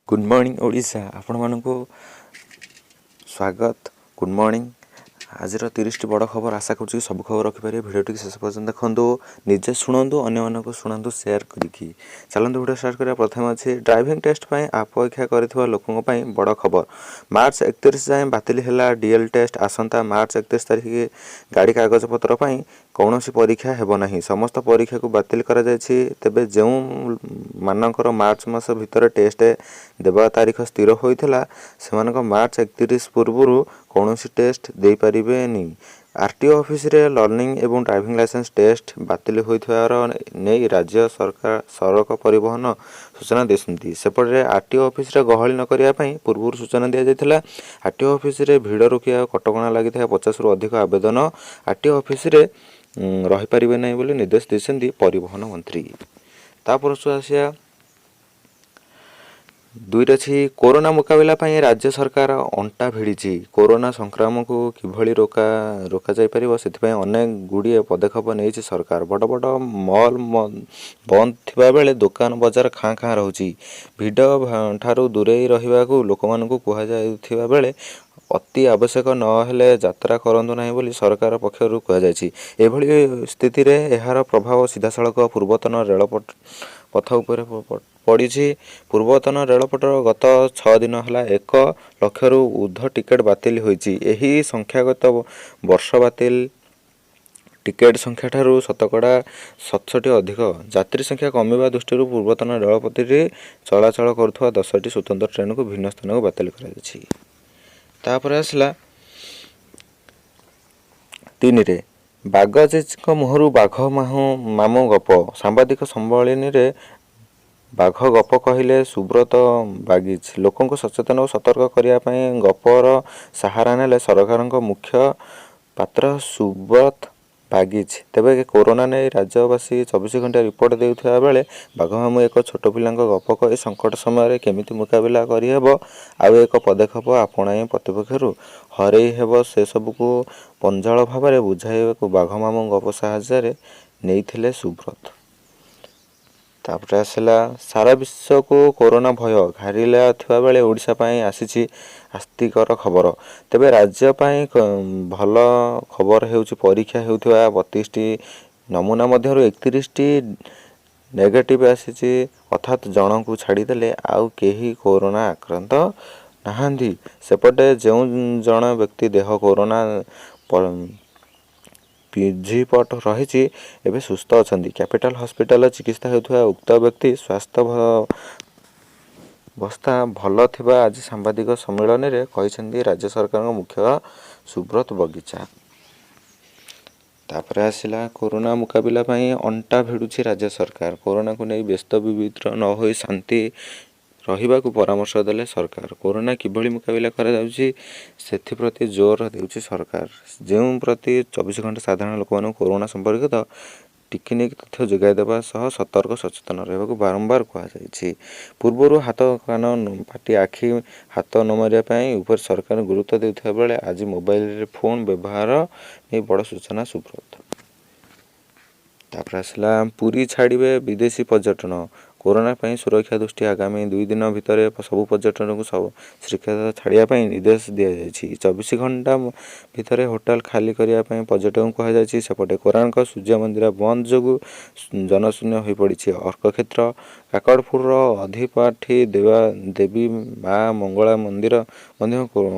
Good morning Odisha, ଆପଣମାନଙ୍କୁ ସ୍ୱାଗତ। Good morning. ଆଜିର 30ଟି ବଡ଼ ଖବର, ଆଶା କରୁଛି କି ସବୁ ଖବର ରଖିପାରିବେ। ଭିଡ଼ିଓଟିକୁ ଶେଷ ପର୍ଯ୍ୟନ୍ତ ଦେଖନ୍ତୁ, ନିଜେ ଶୁଣନ୍ତୁ, ଅନ୍ୟମାନଙ୍କୁ ଶୁଣାନ୍ତୁ ସେୟାର କରିକି। ଚାଲନ୍ତୁ ଭିଡ଼ିଓ ଷ୍ଟାର୍ଟ କରିବା। ପ୍ରଥମେ ଅଛି ଡ୍ରାଇଭିଂ ଟେଷ୍ଟ ପାଇଁ ଅପେକ୍ଷା କରିଥିବା ଲୋକଙ୍କ ପାଇଁ ବଡ଼ ଖବର। ମାର୍ଚ୍ଚ 31 ଯାଏଁ ବାତିଲ ହେଲା ଡିଏଲ୍ ଟେଷ୍ଟ। ଆସନ୍ତା ମାର୍ଚ୍ଚ 31 ତାରିଖ ଗାଡ଼ି କାଗଜପତ୍ର ପାଇଁ କୌଣସି ପରୀକ୍ଷା ହେବ ନାହିଁ। ସମସ୍ତ ପରୀକ୍ଷାକୁ ବାତିଲ କରାଯାଇଛି। ତେବେ ଯେଉଁ ମାନଙ୍କର ମାର୍ଚ୍ଚ ମାସ ଭିତରେ ଟେଷ୍ଟ ଦେବା ତାରିଖ ସ୍ଥିର ହୋଇଥିଲା, ସେମାନଙ୍କ ମାର୍ଚ୍ଚ 31 ପୂର୍ବରୁ କୌଣସି ଟେଷ୍ଟ ଦେଇପାରିବେନି। ଆର୍ ଟି ଓ ଅଫିସରେ ଲର୍ଣ୍ଣିଂ ଏବଂ ଡ୍ରାଇଭିଂ ଲାଇସେନ୍ସ ଟେଷ୍ଟ ବାତିଲ ହୋଇଥିବାର ନେଇ ରାଜ୍ୟ ସରକାର ସଡ଼କ ପରିବହନ ସୂଚନା ଦେଇଛନ୍ତି। ସେପଟେ ଆର୍ ଟି ଓ ଅଫିସରେ ଗହଳି ନ କରିବା ପାଇଁ ପୂର୍ବରୁ ସୂଚନା ଦିଆଯାଇଥିଲା। ଆର୍ ଟି ଓ ଅଫିସରେ ଭିଡ଼ ରୋକିବା କଟକଣା ଲାଗିଥିବା 50ରୁ ଅଧିକ ଆବେଦନ ଆର୍ ଟି ଓ ଅଫିସରେ ରହିପାରିବେ ନାହିଁ ବୋଲି ନିର୍ଦ୍ଦେଶ ଦେଇଛନ୍ତି ପରିବହନ ମନ୍ତ୍ରୀ। ତାପରେ ଆସିବା ଦୁଇରେ ଅଛି, କୋରୋନା ମୁକାବିଲା ପାଇଁ ରାଜ୍ୟ ସରକାର ଅଣ୍ଟା ଭିଡ଼ିଛି। କୋରୋନା ସଂକ୍ରମଣକୁ କିଭଳି ରୋକାଯାଇପାରିବ, ସେଥିପାଇଁ ଅନେକ ଗୁଡ଼ିଏ ପଦକ୍ଷେପ ନେଇଛି ସରକାର। ବଡ଼ ବଡ଼ ମଲ୍ ବନ୍ଦ ଥିବାବେଳେ ଦୋକାନ ବଜାର ଖାଁ ଖାଁ ରହୁଛି। ଭିଡ଼ ଠାରୁ ଦୂରେଇ ରହିବାକୁ ଲୋକମାନଙ୍କୁ କୁହାଯାଉଥିବା ବେଳେ ଅତି ଆବଶ୍ୟକ ନହେଲେ ଯାତ୍ରା କରନ୍ତୁ ନାହିଁ ବୋଲି ସରକାର ପକ୍ଷରୁ କୁହାଯାଇଛି। ଏଭଳି ସ୍ଥିତିରେ ଏହାର ପ୍ରଭାବ ସିଧାସଳଖ ପୂର୍ବତଟ ରେଳ ପଥ ଉପରେ ପଡ଼ିଛି। ପୂର୍ବତଟ ରେଳପଥର ଗତ 6 ଦିନ ହେଲା 1 ଲକ୍ଷରୁ ଉର୍ଦ୍ଧ୍ୱ ଟିକେଟ୍ ବାତିଲ ହୋଇଛି। ଏହି ସଂଖ୍ୟା ଗତ ବର୍ଷ ବାତିଲ ଟିକେଟ୍ ସଂଖ୍ୟାଠାରୁ 67% ଅଧିକ। ଯାତ୍ରୀ ସଂଖ୍ୟା କମିବା ଦୃଷ୍ଟିରୁ ପୂର୍ବତଟ ରେଳପଥରେ ଚଳାଚଳ କରୁଥିବା 10ଟି ସ୍ୱତନ୍ତ୍ର ଟ୍ରେନ୍କୁ ଭିନ୍ନ ସ୍ଥାନକୁ ବାତିଲ କରାଯାଇଛି। ତାପରେ ଆସିଲା ତିନିରେ, ବାଗଚିଙ୍କ ମୁହଁରୁ ବାଘ ମାମୁଁ ଗପ। ସାମ୍ବାଦିକ ସମ୍ମିଳନୀରେ ବାଘ ଗପ କହିଲେ ସୁବ୍ରତ ବାଗଚୀ। ଲୋକଙ୍କୁ ସଚେତନ ଓ ସତର୍କ କରିବା ପାଇଁ ଗପର ସାହାରା ନେଲେ ସରକାରଙ୍କ ମୁଖ୍ୟ ପାତ୍ର ସୁବ୍ରତ ବାଗଚୀ। ତେବେ କୋରୋନା ନେଇ ରାଜ୍ୟବାସୀ 24 ଘଣ୍ଟିଆ ରିପୋର୍ଟ ଦେଉଥିବା ବେଳେ ବାଘମାମୁଁ ଏକ ଛୋଟ ପିଲାଙ୍କ ଗପ କହି ସଙ୍କଟ ସମୟରେ କେମିତି ମୁକାବିଲା କରିହେବ, ଆଉ ଏକ ପଦକ୍ଷେପ ଆପଣାଇ ପ୍ରତିପକ୍ଷରୁ ହରେଇ ହେବ, ସେସବୁକୁ ପ୍ରାଞ୍ଜଳ ଭାବରେ ବୁଝାଇବାକୁ ବାଘମାମୁଁ ଗପ ସାହାଯ୍ୟ ନେଇଥିଲେ ସୁବ୍ରତ। ତାପରେ ଆସିଲା, ସାରା ବିଶ୍ୱକୁ କୋରୋନା ଭୟ ଘାରିଲା ଥିବା ବେଳେ ଓଡ଼ିଶା ପାଇଁ ଆସିଛି ଆଶ୍ୱସ୍ତିକର ଖବର। ତେବେ ରାଜ୍ୟ ପାଇଁ ଭଲ ଖବର ହେଉଛି, ପରୀକ୍ଷା ହେଉଥିବା 32ଟି ନମୁନା ମଧ୍ୟରୁ 31ଟି ନେଗେଟିଭ୍ ଆସିଛି। ଅର୍ଥାତ୍ ଜଣଙ୍କୁ ଛାଡ଼ିଦେଲେ ଆଉ କେହି କୋରୋନା ଆକ୍ରାନ୍ତ ନାହାନ୍ତି। ସେପଟେ ଯେଉଁ ଜଣେ ବ୍ୟକ୍ତି ଦେହ କୋରୋନା ପଜିଟିଭ୍ ରହିଛି, ଏବେ ସୁସ୍ଥ ଅଛନ୍ତି। କ୍ୟାପିଟାଲ ହସ୍ପିଟାଲରେ ଚିକିତ୍ସା ହେଉଥିବା ଉକ୍ତ ବ୍ୟକ୍ତି ସ୍ୱାସ୍ଥ୍ୟାବସ୍ଥା ଭଲ ଥିବା ଆଜି ସାମ୍ବାଦିକ ସମ୍ମିଳନୀରେ କହିଛନ୍ତି ରାଜ୍ୟ ସରକାରଙ୍କ ମୁଖ୍ୟ ସୁବ୍ରତ ବଗିଚା। ତାପରେ ଆସିଲା, କୋରୋନା ମୁକାବିଲା ପାଇଁ ଅଣ୍ଟା ଭିଡୁଛି ରାଜ୍ୟ ସରକାର। କୋରୋନାକୁ ନେଇ ବ୍ୟସ୍ତ ବିବ୍ରତ ନ ହୋଇ ଶାନ୍ତି ରହିବାକୁ ପରାମର୍ଶ ଦେଲେ ସରକାର। କୋରୋନା କିଭଳି ମୁକାବିଲା କରାଯାଉଛି, ସେଥିପ୍ରତି ଜୋର ଦେଉଛି ସରକାର। ଯେଉଁ ପ୍ରତି 24 ଘଣ୍ଟା ସାଧାରଣ ଲୋକମାନଙ୍କୁ କୋରୋନା ସମ୍ପର୍କିତ ଟିକିନିଖି ତଥ୍ୟ ଯୋଗାଇ ଦେବା ସହ ସତର୍କ ସଚେତନ ରହିବାକୁ ବାରମ୍ବାର କୁହାଯାଇଛି। ପୂର୍ବରୁ ହାତ, କାନ, ପାଟି, ଆଖି ହାତ ନ ମାରିବା ପାଇଁ ଉପରେ ସରକାର ଗୁରୁତ୍ୱ ଦେଉଥିବା ବେଳେ ଆଜି ମୋବାଇଲ ଫୋନ୍ ବ୍ୟବହାର ନେଇ ବଡ଼ ସୂଚନା ସୁବ୍ରତ। ତାପରେ ଆସିଲା, ପୁରୀ ଛାଡ଼ିବେ ବିଦେଶୀ ପର୍ଯ୍ୟଟକ। କୋରୋନା ପାଇଁ ସୁରକ୍ଷା ଦୃଷ୍ଟି ଆଗାମୀ 2 ଦିନ ଭିତରେ ସବୁ ପର୍ଯ୍ୟଟକଙ୍କୁ ଶ୍ରୀକ୍ଷେତ୍ର ଛାଡ଼ିବା ପାଇଁ ନିର୍ଦ୍ଦେଶ ଦିଆଯାଇଛି। 24 ଘଣ୍ଟା ଭିତରେ ହୋଟେଲ ଖାଲି କରିବା ପାଇଁ ପର୍ଯ୍ୟଟକଙ୍କୁ କୁହାଯାଇଛି। ସେପଟେ କୋଣାର୍କ ସୂର୍ଯ୍ୟ ମନ୍ଦିର ବନ୍ଦ ଯୋଗୁଁ ଜନଶୂନ୍ୟ ହୋଇପଡ଼ିଛି ଅର୍କକ୍ଷେତ୍ର। କାକଟପୁରର ଅଧିପାଠୀ ଦେବୀ ମା ମଙ୍ଗଳା ମନ୍ଦିର ମଧ୍ୟ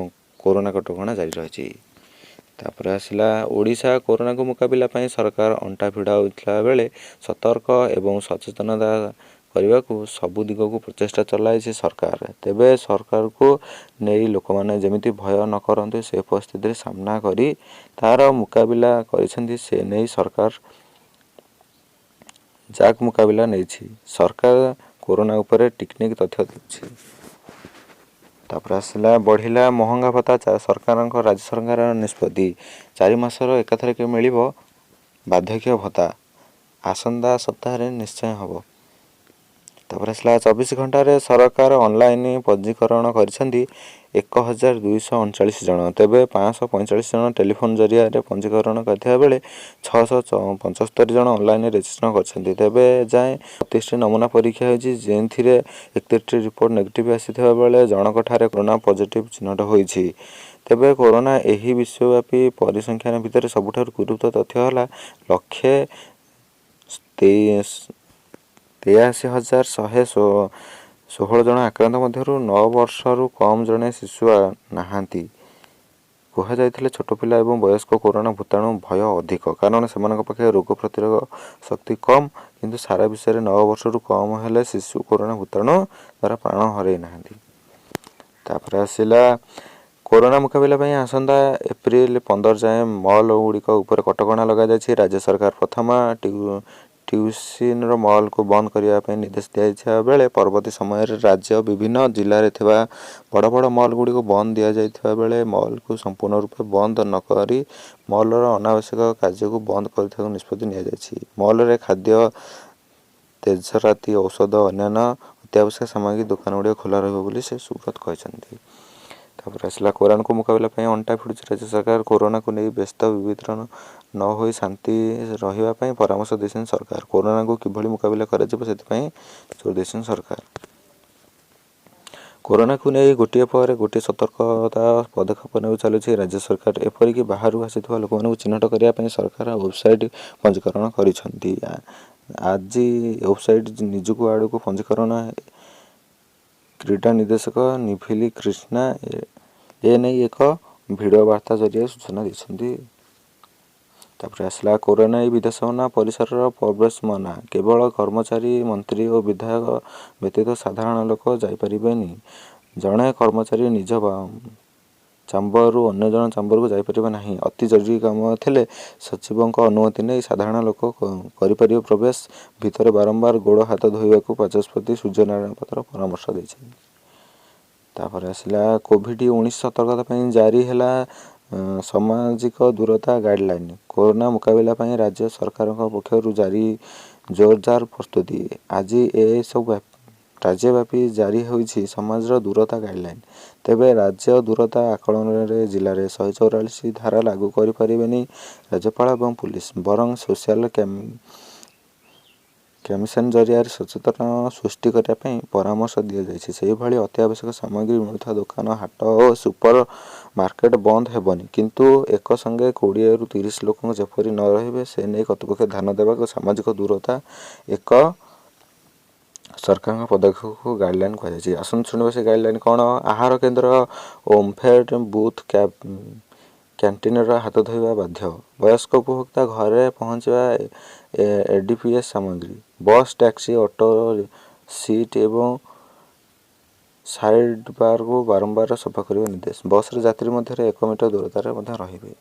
କୋରୋନା କଟକଣା ଜାରି ରହିଛି। ତାପରେ ଆସିଲା, ଓଡ଼ିଶା କୋରୋନାକୁ ମୁକାବିଲା ପାଇଁ ସରକାର ଅଣ୍ଟା ଭିଡ଼ାଉଥିବା ବେଳେ ସତର୍କ ଏବଂ ସଚେତନତା କରିବାକୁ ସବୁ ଦିଗକୁ ପ୍ରଚେଷ୍ଟା ଚଳାଇଛି ସରକାର। ତେବେ ସରକାରକୁ ନେଇ ଲୋକମାନେ ଯେମିତି ଭୟ ନ କରନ୍ତୁ, ସେ ପରିସ୍ଥିତିରେ ସାମ୍ନା କରି ତାର ମୁକାବିଲା କରିଛନ୍ତି, ସେ ନେଇ ସରକାର ଯାକ ମୁକାବିଲା ନେଇଛି। ସରକାର କୋରୋନା ଉପରେ ଟିକିନିଖି ତଥ୍ୟ ଦେଉଛି। ତାପରେ ଆସିଲା, ବଢ଼ିଲା ମହଙ୍ଗା ଭତ୍ତା। ସରକାରଙ୍କ ରାଜ୍ୟ ସରକାରଙ୍କ ନିଷ୍ପତ୍ତି, 4 ମାସର ଏକାଥରକେ ମିଳିବ ବାର୍ଦ୍ଧକ୍ୟ ଭତ୍ତା। ଆସନ୍ତା ସପ୍ତାହରେ ନିଶ୍ଚୟ ହେବ। ତାପରେ ଆସିଲା, 24 ଘଣ୍ଟାରେ ସରକାର ଅନଲାଇନ୍ ପଞ୍ଜୀକରଣ କରିଛନ୍ତି 1239 ଜଣ। ତେବେ 545 ଜଣ ଟେଲିଫୋନ୍ ଜରିଆରେ ପଞ୍ଜୀକରଣ କରିଥିବା ବେଳେ 675 ଜଣ ଅନଲାଇନ୍ ରେଜିଷ୍ଟ୍ରେସନ କରିଛନ୍ତି। ତେବେ ଯାଏଁ 32ଟି ନମୁନା ପରୀକ୍ଷା ହୋଇଛି, ଯେଉଁଥିରେ 31ଟି ରିପୋର୍ଟ ନେଗେଟିଭ୍ ଆସିଥିବା ବେଳେ ଜଣଙ୍କଠାରେ କରୋନା ପଜିଟିଭ୍ ଚିହ୍ନଟ ହୋଇଛି। ତେବେ କରୋନା ଏହି ବିଶ୍ୱବ୍ୟାପୀ ପରିସଂଖ୍ୟାନ ଭିତରେ ସବୁଠାରୁ ଗୁରୁତ୍ୱ ତଥ୍ୟ ହେଲା, 1,83,116 ଜଣ ଆକ୍ରାନ୍ତ ମଧ୍ୟରୁ 9 ବର୍ଷରୁ କମ୍ ଜଣେ ଶିଶୁ ନାହାନ୍ତି। କୁହାଯାଇଥିଲେ, ଛୋଟ ପିଲା ଏବଂ ବୟସ୍କ କରୋନା ଭୂତାଣୁ ଭୟ ଅଧିକ, କାରଣ ସେମାନଙ୍କ ପାଖରେ ରୋଗ ପ୍ରତିରୋଧ ଶକ୍ତି କମ୍। କିନ୍ତୁ ସାରା ବିଶ୍ୱରେ 9 ବର୍ଷରୁ କମ୍ ହେଲେ ଶିଶୁ କରୋନା ଭୂତାଣୁ ଦ୍ୱାରା ପ୍ରାଣ ହରାଇ ନାହାନ୍ତି। ତାପରେ ଆସିଲା, କରୋନା ମୁକାବିଲା ପାଇଁ ଆସନ୍ତା ଏପ୍ରିଲ 15 ଯାଏଁ ମଲ୍ ଗୁଡ଼ିକ ଉପରେ କଟକଣା ଲଗାଯାଇଛି। ରାଜ୍ୟ ସରକାର ପ୍ରଥମ ଟ୍ୟୁସନର ମଲ୍କୁ ବନ୍ଦ କରିବା ପାଇଁ ନିର୍ଦ୍ଦେଶ ଦିଆଯାଇଥିବା ବେଳେ ପରବର୍ତ୍ତୀ ସମୟରେ ରାଜ୍ୟ ବିଭିନ୍ନ ଜିଲ୍ଲାରେ ଥିବା ବଡ଼ ବଡ଼ ମଲ୍ ଗୁଡ଼ିକୁ ବନ୍ଦ ଦିଆଯାଇଥିବା ବେଳେ ମଲ୍କୁ ସମ୍ପୂର୍ଣ୍ଣ ରୂପେ ବନ୍ଦ ନକରି ମଲ୍ର ଅନାବଶ୍ୟକ କାର୍ଯ୍ୟକୁ ବନ୍ଦ କରିଥିବାକୁ ନିଷ୍ପତ୍ତି ନିଆଯାଇଛି। ମଲ୍ରେ ଖାଦ୍ୟ, ତେଜରାତି, ଔଷଧ, ଅନ୍ୟାନ୍ୟ ଅତ୍ୟାବଶ୍ୟକ ସାମଗ୍ରୀ ଦୋକାନ ଗୁଡ଼ିକ ଖୋଲା ରହିବ ବୋଲି ସେ ସୁବ୍ରତ କହିଛନ୍ତି। ତାପରେ ଆସିଲା, କରୋନାକୁ ମୁକାବିଲା ପାଇଁ ଅଣ୍ଟା ଭିଡୁଛି ରାଜ୍ୟ ସରକାର। କରୋନାକୁ ନେଇ ବ୍ୟସ୍ତ ବିବ୍ରତ ନ ହୋଇ ଶାନ୍ତି ରହିବା ପାଇଁ ପରାମର୍ଶ ଦେଇଛନ୍ତି ସରକାର। କରୋନାକୁ କିଭଳି ମୁକାବିଲା କରାଯିବ, ସେଥିପାଇଁ ଜୋର ଦେଇଛନ୍ତି ସରକାର। କରୋନାକୁ ନେଇ ଗୋଟିଏ ପରେ ଗୋଟିଏ ସତର୍କତା ପଦକ୍ଷେପ ନେଉ ଚାଲୁଛି ରାଜ୍ୟ ସରକାର। ଏପରିକି ବାହାରୁ ଆସିଥିବା ଲୋକମାନଙ୍କୁ ଚିହ୍ନଟ କରିବା ପାଇଁ ସରକାର ୱେବସାଇଟ୍ ପଞ୍ଜୀକରଣ କରିଛନ୍ତି। ଆଜି ୱେବସାଇଟ୍ ନିଜକୁ ଆଡ଼କୁ ପଞ୍ଜୀକରଣ କ୍ରୀଡ଼ା ନିର୍ଦ୍ଦେଶକ ନିଭିଲି କ୍ରିଷ୍ଣା ଏ ନେଇ ଏକ ଭିଡ଼ିଓ ବାର୍ତ୍ତା ଜରିଆରେ ସୂଚନା ଦେଇଛନ୍ତି। ତାପରେ ଆସିଲା, କରୋନା ଏହି ବିଧାନସଭା ପରିସରର ପ୍ରବେଶ ମନା। କେବଳ କର୍ମଚାରୀ, ମନ୍ତ୍ରୀ ଓ ବିଧାୟକ ବ୍ୟତୀତ ସାଧାରଣ ଲୋକ ଯାଇପାରିବେନି। ଜଣେ କର୍ମଚାରୀ ନିଜ ଚାମ୍ବରରୁ ଅନ୍ୟ ଜଣ ଚାମ୍ବରକୁ ଯାଇପାରିବେ ନାହିଁ। ଅତି ଜରୁରୀ କାମ ଥିଲେ ସଚିବଙ୍କ ଅନୁମତି ନେଇ ସାଧାରଣ ଲୋକ କରିପାରିବେ ପ୍ରବେଶ। ଭିତରେ ବାରମ୍ବାର ଗୋଡ଼ ହାତ ଧୋଇବାକୁ ବାଚସ୍ପତି ସୂର୍ଯ୍ୟନାରାୟଣ ପାତ୍ର ପରାମର୍ଶ ଦେଇଛନ୍ତି। ତାପରେ ଆସିଲା, କୋଭିଡ-19 ସତର୍କତା ପାଇଁ ଜାରି ହେଲା ସାମାଜିକ ଦୂରତା ଗାଇଡଲାଇନ୍। କରୋନା ମୁକାବିଲା ପାଇଁ ରାଜ୍ୟ ସରକାରଙ୍କ ପକ୍ଷରୁ ଜାରି ଜୋରଦାର ପ୍ରସ୍ତୁତି। ଆଜି ଏସବୁ ରାଜ୍ୟବ୍ୟାପୀ ଜାରି ହୋଇଛି ସାମାଜିକ ଦୂରତା ଗାଇଡଲାଇନ୍। ତେବେ ରାଜ୍ୟ ଦୂରତା ଆକଳନରେ ଜିଲ୍ଲାରେ 144 ଧାରା ଲାଗୁ କରିପାରିବେନି ରାଜ୍ୟପାଳ ଏବଂ ପୁଲିସ, ବରଂ ସୋସିଆଲ କମିଶନ ଜରିଆରେ ସଚେତନ ସୃଷ୍ଟି କରିବା ପାଇଁ ପରାମର୍ଶ ଦିଆଯାଇଛି। ସେହିଭଳି ଅତ୍ୟାବଶ୍ୟକ ସାମଗ୍ରୀ ମିଳୁଥିବା ଦୋକାନ, ହାଟ ଓ ସୁପର ମାର୍କେଟ ବନ୍ଦ ହେବନି, କିନ୍ତୁ ଏକ ସଙ୍ଗେ 20ରୁ 30 ଲୋକ ଯେପରି ନ ରହିବେ, ସେ ନେଇ କର୍ତ୍ତୃପକ୍ଷ ଧ୍ୟାନ ଦେବାକୁ ସାମାଜିକ ଦୂରତା ଏକ ସରକାରଙ୍କ ପଦକ୍ଷେପକୁ ଗାଇଡଲାଇନ୍ କୁହାଯାଇଛି। ଆସନ୍ତୁ ଶୁଣିବା ସେ ଗାଇଡଲାଇନ୍ କ'ଣ। ଆହାର କେନ୍ଦ୍ର, ଓମଫେଡ୍ ବୁଥ୍, କ୍ୟାଣ୍ଟିନର ହାତ ଧୋଇବା ବାଧ୍ୟ। ବୟସ୍କ ଉପଭୋକ୍ତା ଘରେ ପହଞ୍ଚିବା ଏଡିପିଏସ୍ ସାମଗ୍ରୀ। ବସ୍, ଟ୍ୟାକ୍ସି, ଅଟୋ ସିଟ୍ ଏବଂ ସାଇଡ୍ ବାରକୁ ବାରମ୍ବାର ସଫା କରିବା ନିର୍ଦ୍ଦେଶ। ବସ୍ରେ ଯାତ୍ରୀ ମଧ୍ୟରେ 1 ମିଟର ଦୂରତାରେ ମଧ୍ୟ ରହିବେ।